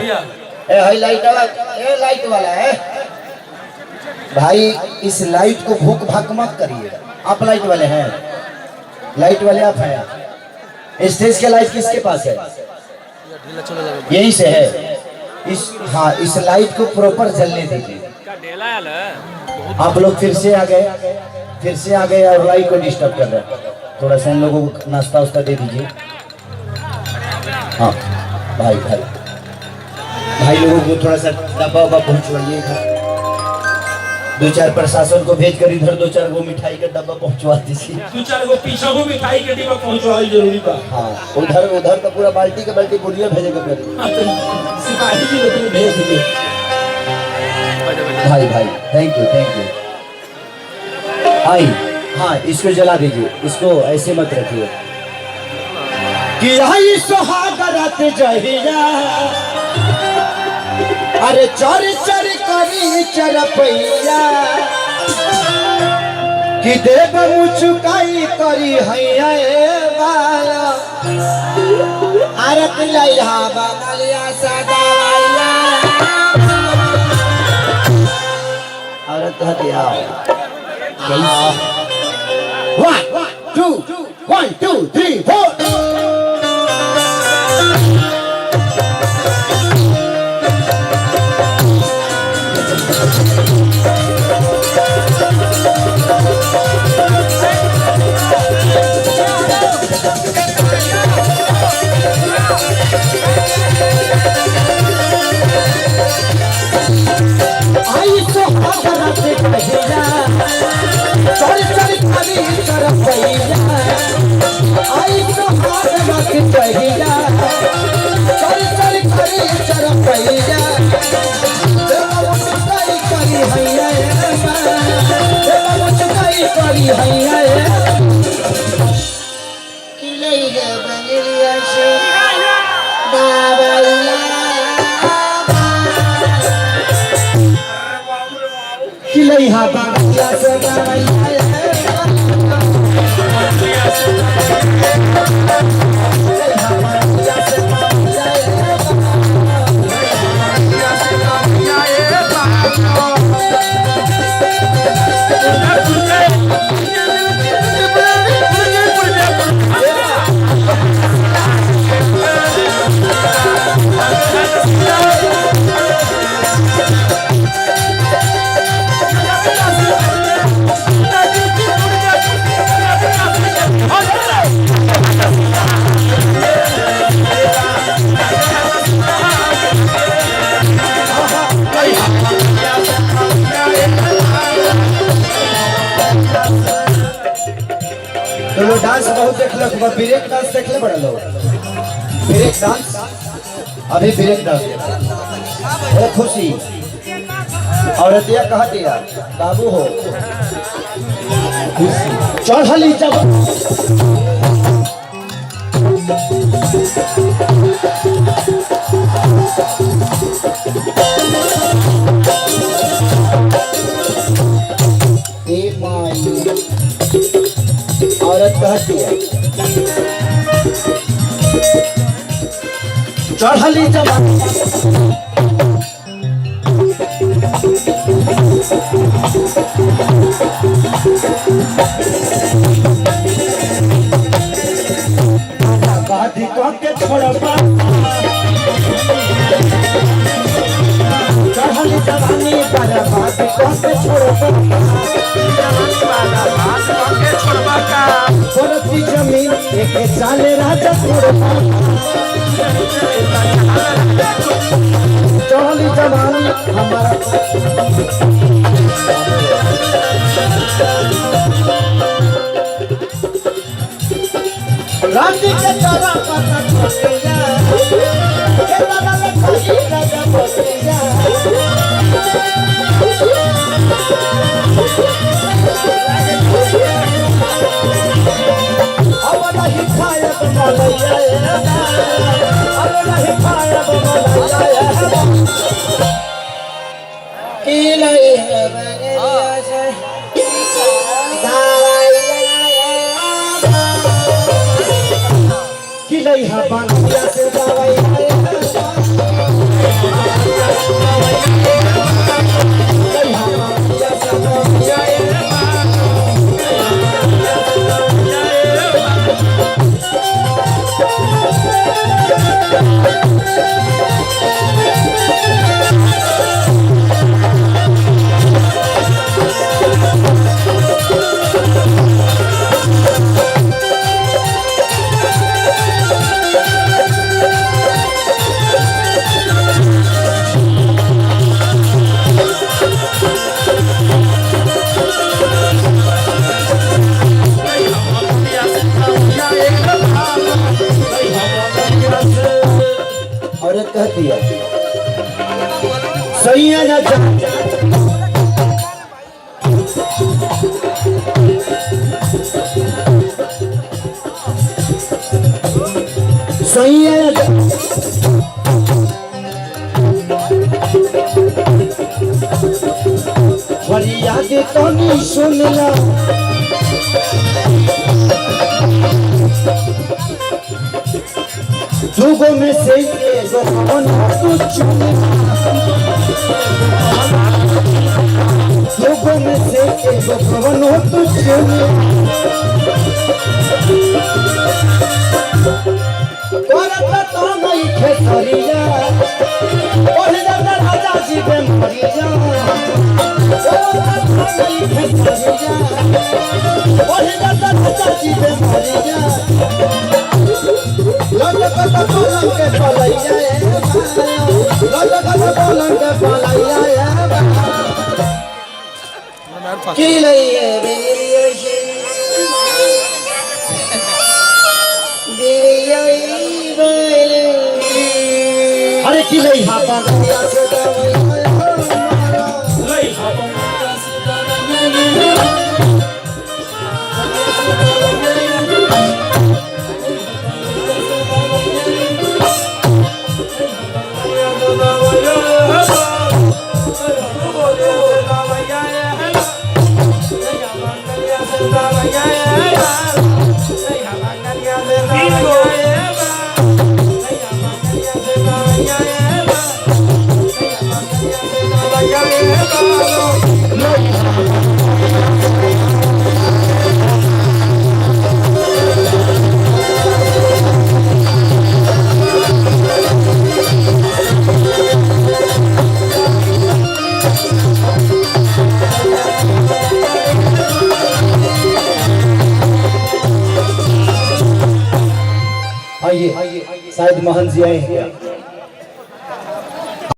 भैया। ए हाई लाइट वाला, ए लाइट वाला है भाई, इस लाइट को भूख भाक मत करिए। आप लाइट वाले हैं, लाइट वाले आप हैं। स्टेज के लाइट किसके पास है? यही से है। इस हाँ, इस लाइट को प्रॉपर जलने दीजिए। आप लोग फिर से आ गए, फिर से आ गए और लाइट को डिस्टर्ब कर रहे हैं। थोड़ा सा इन लोगों को नाश्ता उस्ता दे दीजिए। हाँ भाई, भाई भाई लोगों को थोड़ा सा डब्बा उब्बा पहुंचवाइए इधर। दो चार प्रशासन को भेज कर इधर दो चार गो मिठाई का डब्बा पहुंचवा दीजिए। दू चार गो पीछा को मिठाई के डिब्बा पहुंचवाई जरूरी बा। हाँ, उधर उधर तो पूरा बाल्टी के बाल्टी बुढ़िया भेजेगा पड़े। हाँ, तो सिपाही जी लोग भेज दीजिए। भाई भाई, thank you, thank you. आई हाँ, इसको जला दीजिए, इसको ऐसे मत रखिए। कि आई सुहागरात जहिया, अरे चर चर करी चरपैया, कि देव मुचुकाई करी हैया ए बाला, अरे पिलैया बगलिया सदावैया। औरत कहती आओ, 1 2 1 2 3 4। आई सुहागरात कहिया, चल चल करी चरपैया। आई सुहागरात कहिया, चल चल करी चरपैया, देव मुचुकाई करी हैया ए माँ, देव मुचुकाई करी हैया ए। किलैया बंगलिया से बाबैया, किलैया बंगलिया से बाबैया। तो लोग डांस बहुत देख लो, ब्रेक डांस देख ले बड़ा लोग, ब्रेक डांस, अभी ब्रेक डांस देख। ओ खुशी औरतिया कह दिया बाबू हो चढ़ली जब ए माई, औरत कहती है चढ़ली जब बादी के छोड़बा, चढ़ली जवानी पर बादी के छोड़बा, परती जमीन एक चाले राजा छोड़बा, चढ़ली जवानी हमारा। राती के तारा पता छोटिया, के तारा लखी राजा बसिया। अब नहीं खायब मलैया ए, अब नहीं खायब मलैया ए। की लई है बंगलिया से दवाइया, की लई है बंगलिया से दवाइया। और एक कह दिया सैया ना जा। सैया ना जा। फरियाद तनी सुनला दुगो में से एगो कौन तू चुन, दुगो में से एगो कौन तू चुन। करत तो नहीं खेसरिया, ओहि दादा राजा जी के मरिया। करत तो नहीं खेसरिया, ओहि दादा राजा जी के मरिया। लटकत पलंग के पलैया ए बाबा, लटकत पलंग के पलैया ए बाबा। की लइए बेरिया से, बेरिया ई बेले। अरे की लई हापा गया से दवैया हो मारो। आइए, शायद मोहन जी आए हैं क्या?